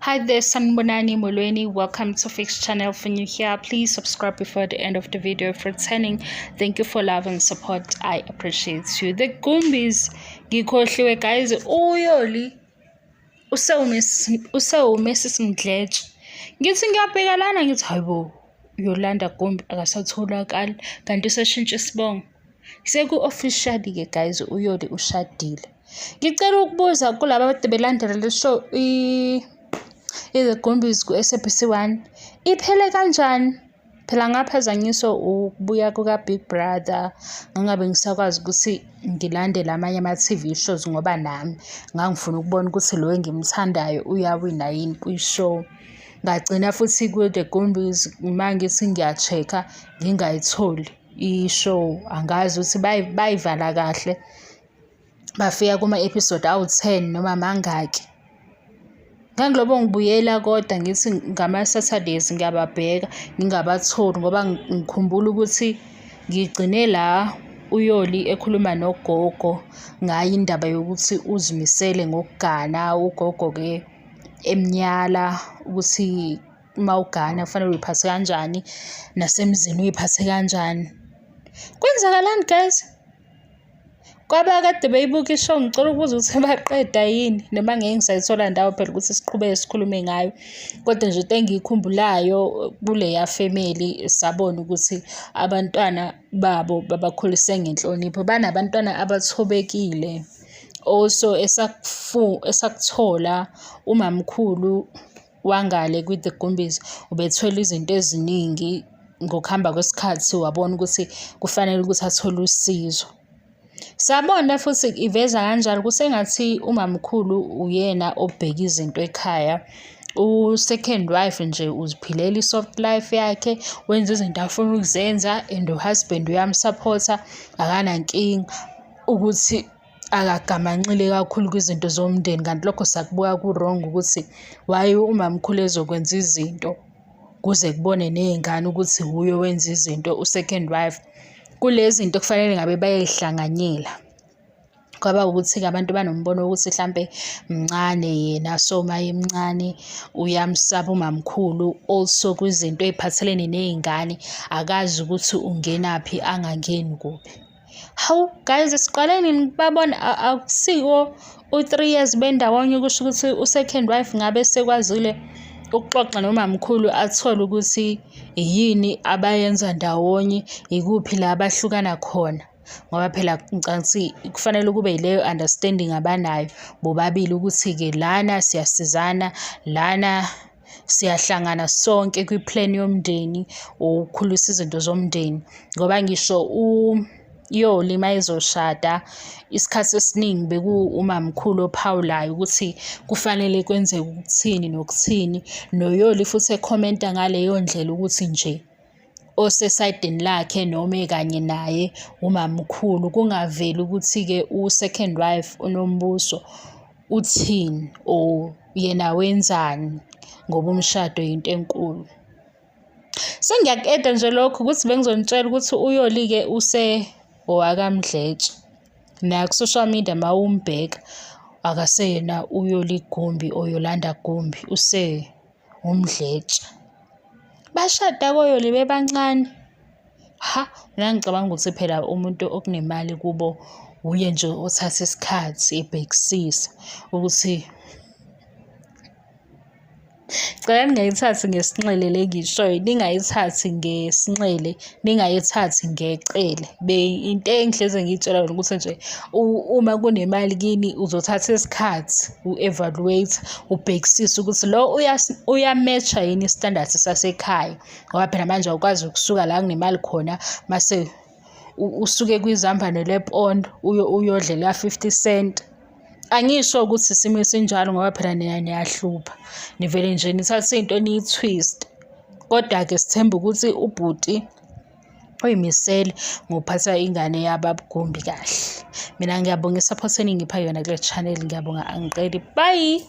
Hi there, Sanibonani Molweni. Welcome to Fix Channel. For new here, please subscribe before the end of the video. For returning, thank you for love and support. I appreciate you. The Gumbis, ngikhohliwe guys, uYoli usewu-Mrs Mdletshe. Ngithi ngiyabheka lana ngithi hayibo, Yolanda Gumbi akasatholakali kanti useshintsha isibongo. Seku-officially-ke guys, uYoli ushadile. Ngicela ukubuza kulaba abade belandela le show i-The Gumbis ku-SABC 1, iphele kanjani? Phela ngaphazanyiswa ukubuya kuka-Big Brother, ngangabe ngisakwazi ukuthi ngilandele amanye ama-TV shows ngoba nami ngangifuna ukubona ukuthi lo engimthandayo uyawina yini kwi-show. Ngagcina futhi ku-The Gumbis uma ngithi ngiya-check-a ngingayitholi i-show, angazi ukuthi bayivala kahle bafika kuma-episode awu-10 noma mangaki. Ngangilobo ngibuyela kodwa ngithi ngama-Saturdays ngiyababheka ngingabatholi ngoba ngikhumbula ukuthi ngigcine la uYoli ekhuluma nogogo ngayo indaba yokuthi uzimisele ngokugana, ugogo-ke emnyala ukuthi uma ugana kufanele uy'phathe kanjani, nasemzini uy'phathe kanjani. Kwenzakalani guys? Kwabakade beyibuka i-show ngicela ukubuza ukuthi baqeda yini noma ngeke ngisayithola ndawo phela ukuthi siqhubeke sikhulume ngayo. Kodwa nje into engiyikhumbulayo kuleya family sabona ukuthi abantwana babo babakhulise ngenhlonipho, banabantwana abathobekile. Also esakuthola umamkhulu wangale kwi-The Gumbis ubethwele izinto eziningi ngokuhamba kwesikhathi wabona ukuthi kufanele ukuthi athole usizo. Sabona futhi iveza kanjalo kusengathi umamkhulu uyena obheka izinto ekhaya. U-second wife nje uziphilela i-soft life yakhe, wenza izinto afuna ukuzenza and u-husband uyam-support-a, akanankinga ukuthi akagamanxile kakhulu kwizinto zomndeni. Kanti lokho sakubuka ku-wrong ukuthi why umamkhulu ezokwenza izinto kuze kubone ney'ngane ukuthi wuye owenza izinto u-second wife. Kule zinto kufanele ngabe bayay'hlanganyela. Kwaba ukuthi-ke abantu banombono wokuthi hlampe mncane yena, so uma emncane uyamsaba umamkhulu. Also kwizinto ey'phathelene ney'ngane akazi ukuthi ungenaphi angangeni kuphi. Hawu guys, siqale nini ukubabona? Akusiko u-3 years bendawonye kusho ukuthi u-second wife ngabe sekwazile ukuxoxa nomamkhulu athole ukuthi yini abayenza ndawonye, ikuphi la abahlukana khona. Ngoba phela ngicabanga ukuthi kufanele kube yileyo understanding abanayo bobabili ukuthi-ke lana siyasizana, lana siyahlangana sonke kwi-plan yomndeni or ukukhulisa izinto zomndeni. Ngoba ngisho uYoli uma ezoshada isikhathi esiningi umamkhulu ophawulayo ukuthi kufanele kwenzeke ukuthini nokuthini. NoYoli futhi e-comment-a ngaleyo ndlela ukuthi nje osesayidini lakhe noma ekanye naye umamkhulu, kungaveli ukuthi-ke u-second wife uNombuso uthini or yena wenzani ngoba umshado yinto enkulu. Sengiyaku-add-a nje lokhu ukuthi bengizonitshela ukuthi uYoli-ke use owakaMdletshe. Naye ku-social media uma umbheka akaseyena uYoli Gumbi or Yolanda Gumbi, use uMdletshe. Bashada koYoli bebancane. Ha, mina ngicabanga ukuthi phela umuntu okunemali kubo uye nje othatha isikhathi ebhekisisa ukuthi. Ngicela ningayithathi ngesinxele le engiyishoyo, ningayithathi ngesinxele, ningayithathi ngecele. Into engihlezi ngiy'tshela yona ukuthi nje uma kunemali kini uzothatha isikhathi u-evaluate, ubhekisise ukuthi lo uya-match-a yini i-standard sasekhaya. Ngoba phela manje awukwazi ukusuka la kunemali khona mase usuke kwizambane lepondo uyodla ela-50 cent. Angisho ukuthi isimo esinjalo ngoba phela nina niyahlupha, nivele nje nithathe into niyi-twist. Kodwa-ke sithemba ukuthi ubhuti uyimisele ngokuphatha ingane yababuGumbi kahle. Mina ngiyabonga i-support eningipha yona kule channel, ngiyabonga angiqedi. Bye.